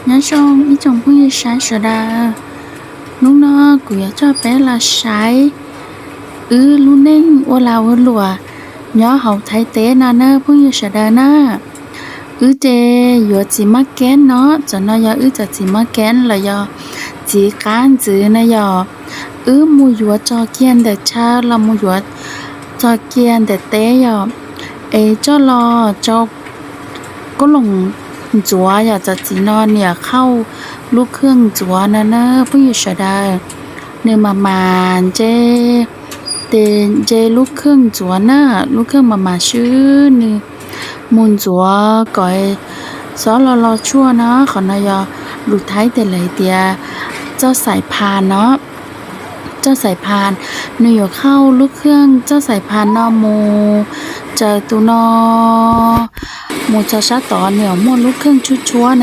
Nyob zoo ib tsoom phooj ywg sawv daws, hnub no kuv yuav coj peb los saib wb lub neej ua lag ua luam nyob hauv Thaib teb no na phooj ywg sawv daws na. Wb ces yuav txiv mab keeb no, tam no yog wb cov txiv mab keeb los yog txiv qab ntxwv na yog. Wb mus yuav txog kiag ntawm chaw los mus yuav txog kiag ntawm teb yog, es coj los rau koob loos ntxuav yog. Cov txiv no nws khauj lub kheej ntxuav no na phooj ywg sawv daws. Nws mas mas ntse, ces ntse lub kheej ntxuav na, lub kheej mas mas swb, nws mus ntxuav kom xob lo lo tshuaj no. Qhov no yog lus Thaib tes lawv tias txoj xais phas no, txoj xais phas. Nws yuav khauj lub kheej txoj xais phas no mus tsaws tus no mus txog sab tod, nws muaj lub kheej tshuab tshuab